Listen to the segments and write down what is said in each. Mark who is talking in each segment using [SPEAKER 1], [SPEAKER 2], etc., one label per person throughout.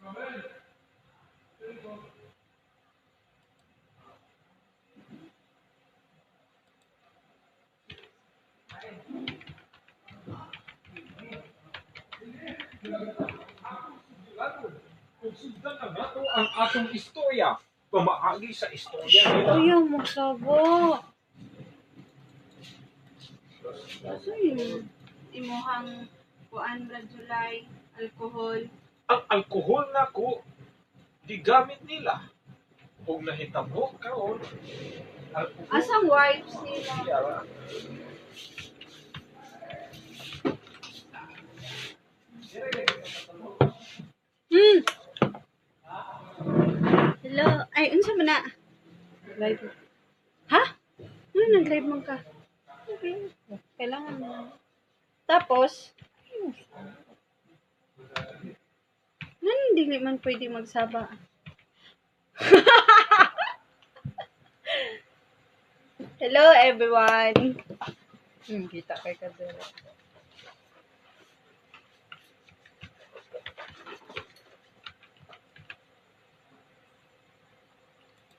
[SPEAKER 1] Kung sundan na nato ang atong istorya, pamaagi sa istorya nila.
[SPEAKER 2] Ayaw, magsaba.
[SPEAKER 3] So yun, imuhang kuan ra July, alcohol.
[SPEAKER 1] Ang alkohol nako gigamit nila ug nahitabo karon alkohol.
[SPEAKER 3] Asang wipes nila?
[SPEAKER 1] Siya.
[SPEAKER 3] Hello. Ay, unsa man na?
[SPEAKER 2] Live.
[SPEAKER 3] Ha? Ano nag-live man ka?
[SPEAKER 2] Okay. Kailangan mo.
[SPEAKER 3] Tapos, nan dili man pwede magsaba. Hello everyone.
[SPEAKER 2] Kita kay Kadera.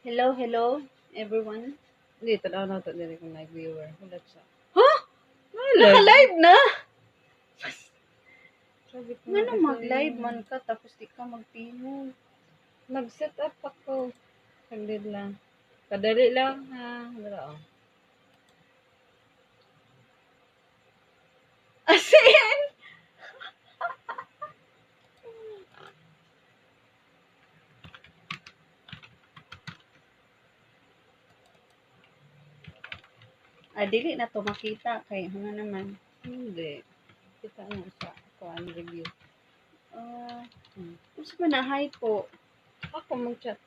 [SPEAKER 3] Hello, hello everyone.
[SPEAKER 2] Hindi, tanaw na ito dili kung live viewer. Wala siya.
[SPEAKER 3] Huh?
[SPEAKER 2] Wala.
[SPEAKER 3] Naka-live na?
[SPEAKER 2] Sabi ko
[SPEAKER 3] Ngano
[SPEAKER 2] nga kasi,
[SPEAKER 3] mag-live man ka tapos di ka magtingog?
[SPEAKER 2] Nag-set up ako. Saglit lang. Kadali lang ha. Wala oh.
[SPEAKER 3] As in? Ah, dili na to makita kay nga naman.
[SPEAKER 2] Hindi. Kita mo sa kuan review.
[SPEAKER 3] Ah, unsa man na hi po?
[SPEAKER 2] Ako mag-chat.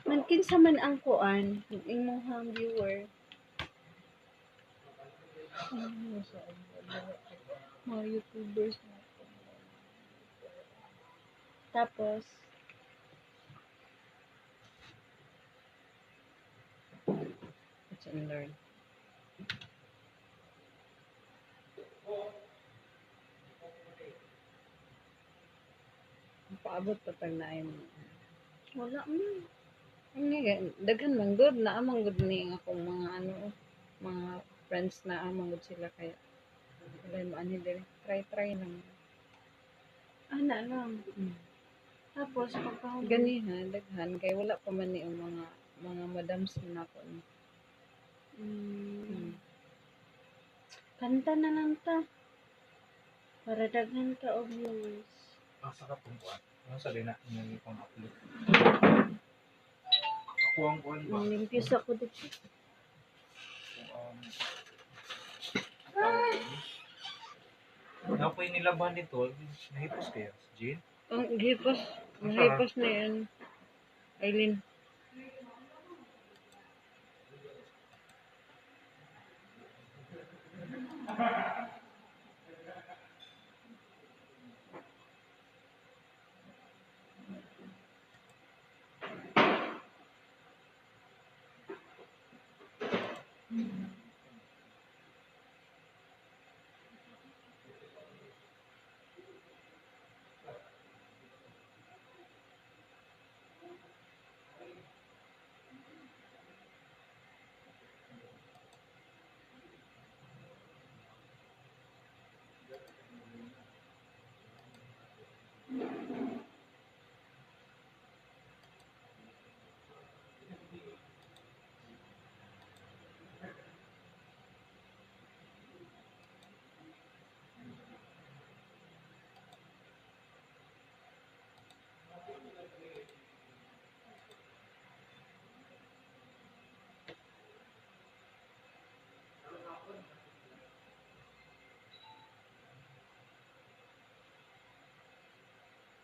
[SPEAKER 3] Man kinsa man ang kuan, imong viewer.
[SPEAKER 2] Ano sa mga YouTubers na ako.
[SPEAKER 3] Tapos
[SPEAKER 2] Watch and learn. Paabot pa tag naay mo.
[SPEAKER 3] Wala man.
[SPEAKER 2] Ang nga, daghan man good na amang good ni ang akong mga ano, mga friends na amang good sila kaya wala mo ani diri. Try try lang.
[SPEAKER 3] Ana lang. Tapos pagka
[SPEAKER 2] Gani ha, daghan kay wala pa man ni ang mga madams na nako ni.
[SPEAKER 3] Kanta na lang ta. Para daghan ta og viewers.
[SPEAKER 1] Asa ka pong kuan? Ano sa na inang pang upload? Ako ang kuan ba?
[SPEAKER 3] Manglimpyo sa ako dito.
[SPEAKER 1] Napoy nilaban nito, nahipos kaya si Jane?
[SPEAKER 2] Ang gipos, gipos na yan. Aileen.